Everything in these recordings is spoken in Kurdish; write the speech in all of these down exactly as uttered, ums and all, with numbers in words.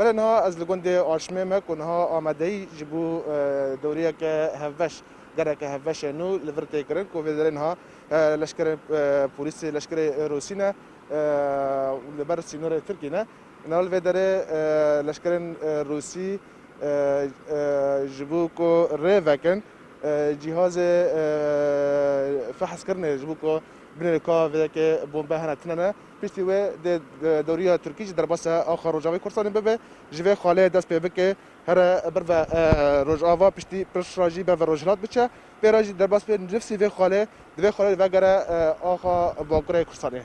Belê niha ez li gundê Aşmê me ku niha amadeyî ji bo, e, dewriyeke hevbeş, gereke hevbeşê nû li vir tê kirin ku vê derê niha, e, leşkerên, e, polîsê, leşkerê Rûsî ne, e, li ber sînorê Tirkî ne. Niha li vê derê, e, leşkerên, e, Rûsî, e, e, ji bo ku rê vekin, e, cîhazê, e, fehskirinê ji bo ku binê ka vê yekê bombe hene tune ne. Piştî wê dê, e, dewriya Tirkî jî derbasa axa Rojavayê Kurdistanê bibe, ji vê xalê dest pê bike, here ber ve, e, Rojava, piştî piştre jî ber ve Rojhilat biçe. Pê re jî derbas pê nifsî vê xalê, di vê xalê vegere, e, axa Bakurê Kurdistanê.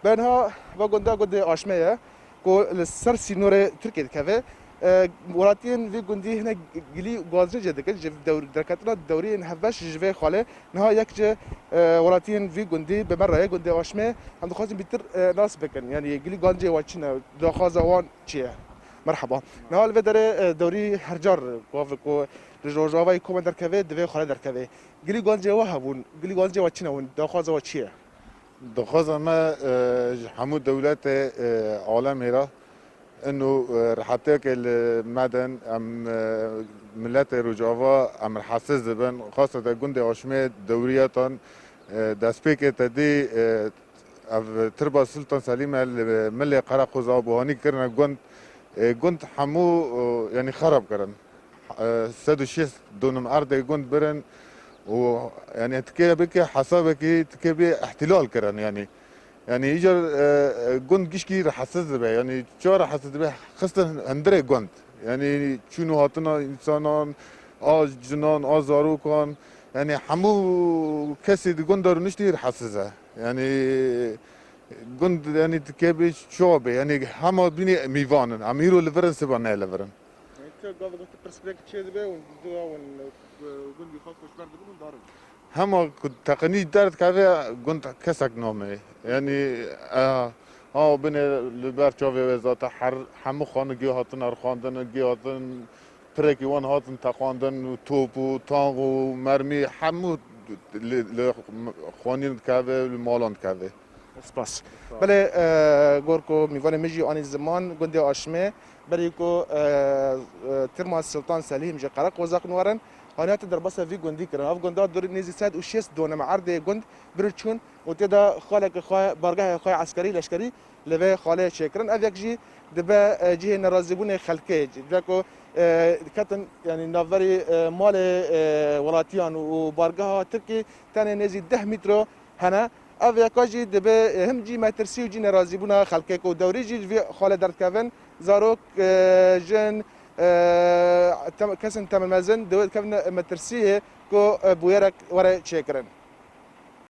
Be niha va gunda gundê Aşme ye ku li ser sînorê Tirkiyê dikeve. E, welatiyên vî gundî hinek gilî gancê jê dikin, ji dewr-, derketina dewriyên hevbeş ji vê xalê. Niha yek ji, e, welatiyên vî gundî bi me re ye, gundê Aşmê, em dixwazin bîtir, e, nas bikin. Yanî gilî gancê wan çi ne, daxwaza wan çi ye? Merheba. Niha li vê derê, e, dewrî her car gavê ku li Rojavayê kome derkeve, di vê xalê derkeve. Gilî gancê we hebûn, gilî gancê we çi ne hûn, daxwaza we çi ye? Daxwaza me, e, ji hemû dewletê, e, alemê re ino, e, rehetiyeke li me din, em, e, miletê Rojava em rehetsiz dibin. Xassete gundê Aşmê dewriyetan, e, destpêkê te dî, e, ev tirba Sultan Selîm e li milê Qereqoza Buhanî kirine gund. E, gund hemû, e, yanî xerab kirin. E, sed û şêst dönüm erdê gund birin û, yanî, tikê bike hesabekî, tikê bê ihtilal kirin, yanî. Yanî, îcar, e, e, gund gişkî rehetsiz dibe, yanî, çawa rehetsiz dibe? Xistin hundirê gund. Yanî, çûn û hatina însanan, a cinan, a zarokan, yanî, hemû kesê di gund de rûniştî rehetsiz e. Yanî, gund, yanî, tikê bê çawa bê? Yanî, hema bînî mîvan in. Em îro li vir in, siba ne li vir in. Yanî, tu gavê gund pirsgirêk çê dibe û dua hûn, e, gundî xwe koçber dibin û darin. Hema ku teqinî derdikeve gund kesek namê. Yanî, e, ha binê li ber çavê wê zaten her, hemû xanî gê hatin erxandin, gê hatin pirekî wan hatin teqandin û top û tank û mermî hemû li, li xanîn dikeve, li malan dikeve. Spas. Belê, e, gor ku mîvanê min jî anî ziman, gundê Aşmê, berî ku, e, e, tirma Sultan Selîm ji Qereqoza xwe werin, haniya te derbasa vî gundî kirin. Ev gunda dûrî nêzî sed û şêst dönüm erdê gund bir çûn û tê de xaleke xwe, bargehê xwe eskerî, leşkerî li vê xalê çêkirin. Ev yek jî dibe, e, cihê nerazîbûnê xelkê. Dibe ku, e, ketin, yanî navberî, e, malê, e, welatiyan û bargeha Tirkî tenê nêzî deh mîtro hene. Ev yeka jî dibe, e, him cî metirsî û cî nerazîbûna xelkê ku dewrî jî ji vî xalê derdikevin. Zarok, e, jin, e, tem-, kesên temelmezin dikevin metirsiyê ku, e, bûyerek were çêkirin.